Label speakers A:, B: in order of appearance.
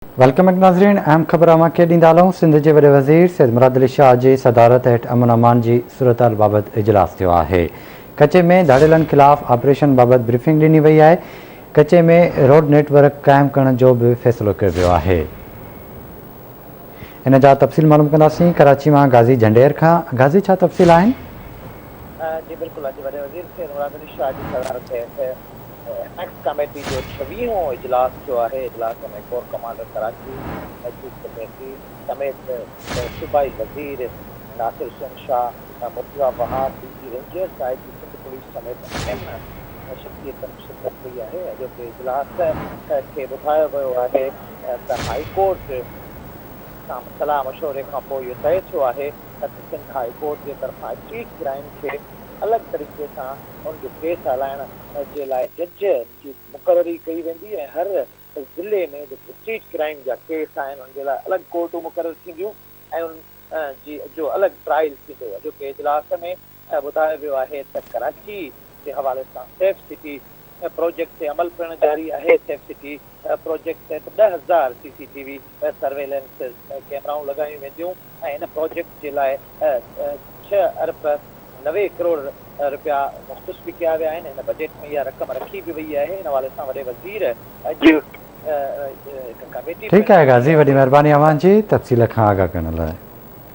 A: Welcome back ناظرين اهم خبر اوهان کي ڏيندا هلون سنڌ جي وڏي وزير سيد مراد علي شاهه جي صدارت هيٺ امن امان جي صورتحال بابت اجلاس ٿيو آهي ڪچي ۾ ڌاڙيلن خلاف آپريشن بابت بريفنگ ڏني وئي آهي ڪچي ۾ روڊ نيٽ ورڪ قائم ڪرڻ جو به فيصلو ڪيو ويو آهي ان جا تفصيل معلوم ڪنداسين ڪراچي مان غازي جهنڊير کان غازي ڇا تفصيل آهن؟
B: جي بلڪل اڄ وڏي وزير سيد مراد علي شاهه جي صدارت هيٺ ايپڪس ڪميٽي جو ڇويهون اجلاس ٿيو آهي، اجلاس ۾ corps commander Karachi, chief secretary سميت صوبائي وزير Nasir Hussain Shah, Murtaza Wahab, D G Rangers, I G Sindh police سميت اهم شخصيتن شرڪت ڪئي آهي، اڄوڪي اجلاس کي ٻڌايو ويو آهي ته هائي ڪورٽ سان صلاح مشوري کانپوء اهو طئي ٿيو آهي ته سنڌ هائي ڪورٽ جي طرفان اسٽريٽ ڪرائيم کي الڳ طريقي سان ان جو ڪيس هلائڻ جي لاء جج جي مقرري ڪئي ويندي ۽ هر ضلعي ۾ جيڪي اسٽريٽ ڪرائيم جا ڪيس آهن ان جي لاء الڳ ڪورٽون مقرر ٿينديون ۽ ان جي جو الڳ ٽرائل ٿيندو. اڄوڪي اجلاس ۾ ٻڌايو ويو آهي ته ڪراچي جي حوالي سان سيف سٽي پروجيڪٽ تي عمل پڻ جاري آهي، سيف سٽي پروجيڪٽ تحت 10,000 سي سي ٽي وي سرويلنس ڪيمرائون لڳايون وينديون ۽ ان پروجيڪٽ جي لاء ڇهه ارب 90 ڪروڙ رپيا مختص به ڪيا ويا آهن، هن بجيٽ ۾ اها رقم رکي به وئي آهي، ان حوالي سان وڏي وزير اڄ هڪ ڪميٽي
A: ٺيڪ
B: پڻ
A: آهي
B: جوڙي
A: غازي وڏي
B: آهي.
A: مهرباني اوهان جي تفصيل کان آگاهه ڪرڻ لاء.